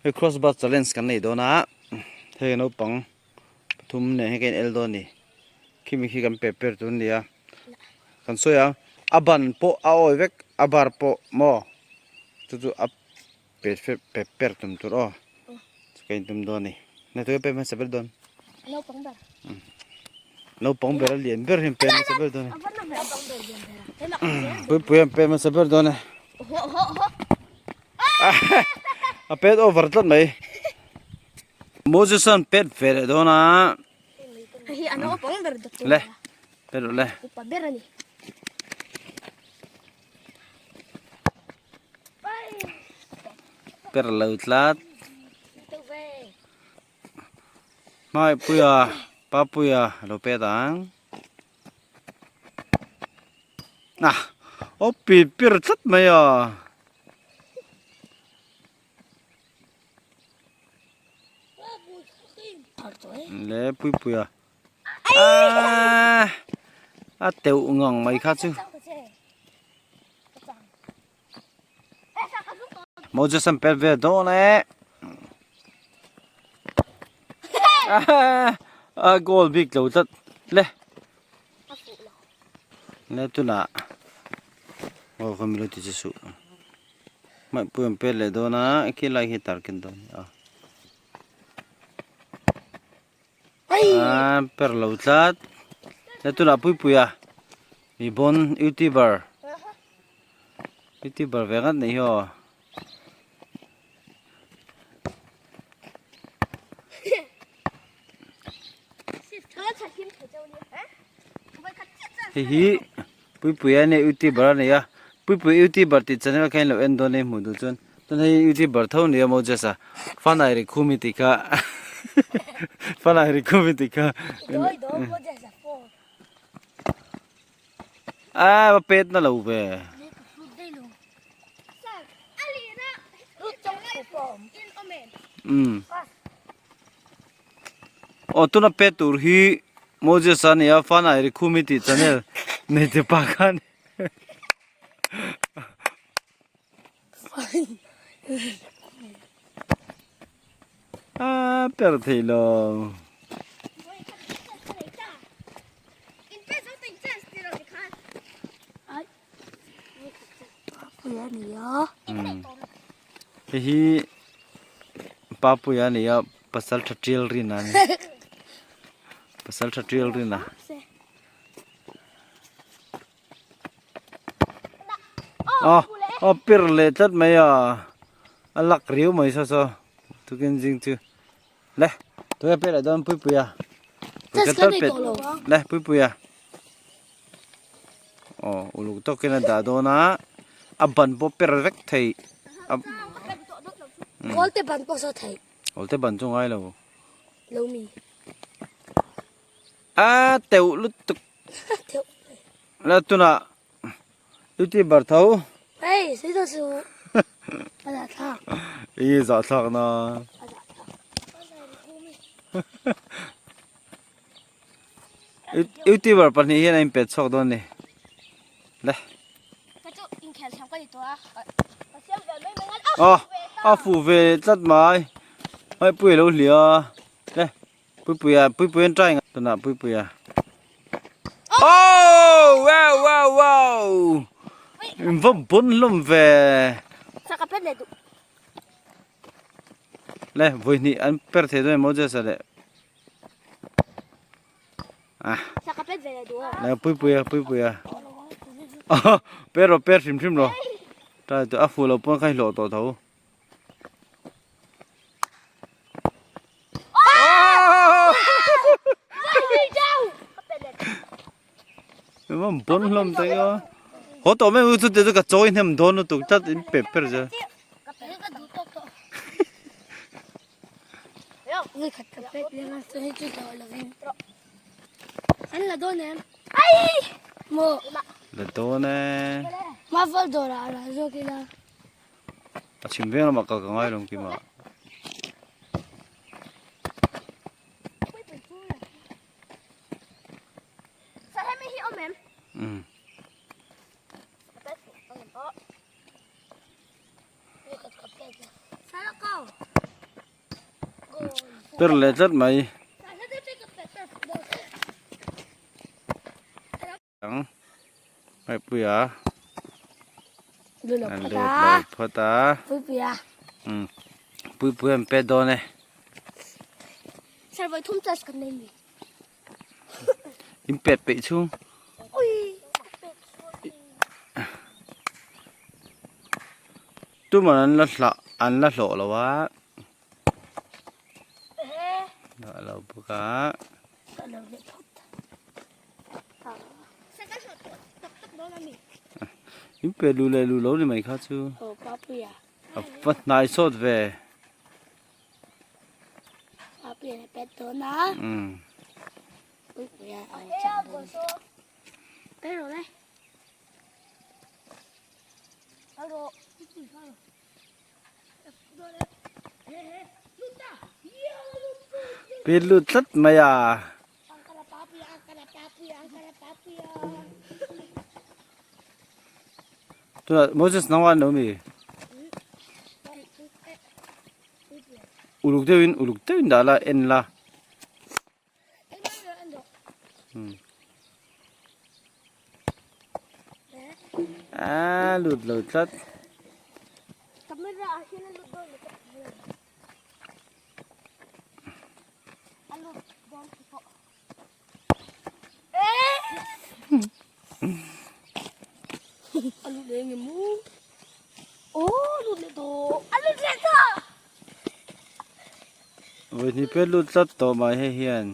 Hei cross bar challenge kan nei dawn a, hei naupang pathum nen hian ka in el dawn a ni. Khimi khi kan pe per tur a ni a, kan sawi ang a ban pawh a awi vek a bar pawh maw chu chu a pe pe per tum tur aw chu ka in tum dawn a ni. Hei tunge pe hmasa ber dawn? Naupang ber. Naupang ber a lian ber hian pe hmasa ber dawn a ni. Puipui an pe hmasa ber dawn e. A pet over tlat mai. Moses an pet ve leh dawn a. Hei a naupang ber doctor. Le. Pet rawh le. Upa ber ani. Per lo tlat. Hmai puia papuia lo pet ang. Ah aw pi pir tlat mai a. Le pui pui a. Ah a teuh ngang mai kha chu. Moses an pet ve dawn e. A goal bik lo tlat le. Le tunah aw ka milo ti che suh. Hmaih pui an pet leh dawn a khi lai khi target dawn a. A per lo tlat. Le tunah pui pui a mi bon youtuber youtuber ve ngat nei hi aw. Hei hi Puipuia ania youtuber a nei a Puipuia youtuber tih channel kha in lo en dawn a i hmuh duh chuan chuan hei youtuber tho ania Moses a fanai ri khum i tih kha fanai ri khum i tih kha a va pet na lo ve. Umm aw tuna pet tur hi Moses a nia fanai ri khum i tih channel nei te pa kha a ni. A per thei lo. Hei hi Papuia a ni a pasal tha tial rin a ni pasal tha tial rin a. A a pir leh tlat mai a a lak riau mai saw saw tukin zing chu le tunge pek leh dawn puipuia puika tal pet le puipuia aw uluk tawkin a dah dawn a a ban pawh per vek thei a Kawl te ban pawh saw thei kawl te ban chu ngai lo lo mi a teuh lutuk La tunah youtuber tho. Hey, sei to su. A zah thlak. I zah thlak na. Youtuber pahnih hian a inpet chhuak dawn ni. Le. A, a fu ve tlat mai. Hei pui a lo hlia. Le. Puipuia Puipuia an try tunah Puipuia Oh wow wow wow in va bon hlawm ve Saka pet leh duh Le vawi hnih an per thei dawn em Moses a leh ah Saka pet ve leh duh Le Puipuia Puipuia per rawh per hrim hrim rawh try tu a fuh loh pawn kha i hlawh tawh tho. Mam bon hlawm te ka. Ho to me u chu te chu ka chawi hnem dawn lutuk tlat in pe per zel. An la dawn em? Ai! Mo. La dawn e. Ma vol dawrah a rah zawk ila. A chhim veng lamah kal ka ngai lo kima. Um. Per leh tlat mai. Ang Maipuia Lut lo an phawt lut a. lo phawt a. Puipuia. Umm Puipuia an pet dawn e. Sir vawi thum chance kan nei mi. In pet peih chhung. Ui. Tuman an la hlah an la hlawh lo a. Dah lo bawk a. In pe lu leh lu lo ni mai kha chu. A va hnai sawt ve. Umm. Pit lut tlat mai a. Tunah Moses nang an lo mi. Uluk deuhin uluk deuhin dah la en la. A lut lo tlat. Vawihnih pet lut tlat tawh mai hei hian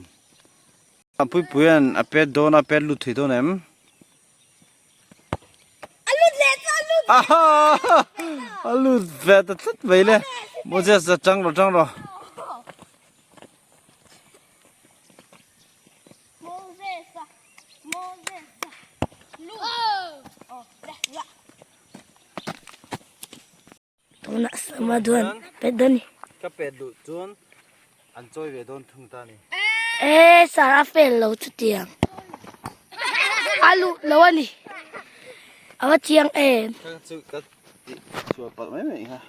a puipuia'n a pet dawn a pet lut thei dawn em? Aha! A lut ve ta tlat mai le Moses a tang rawh tang rawh. Tunah sama duan pet dawn ni. Ka pet duh chuan an chawi ve dawn thung ta ni. E sir a fel lo chutiang. A luh lo a ni. A va chiang em. Ka chu ka tih chhuah palh mai mai kha.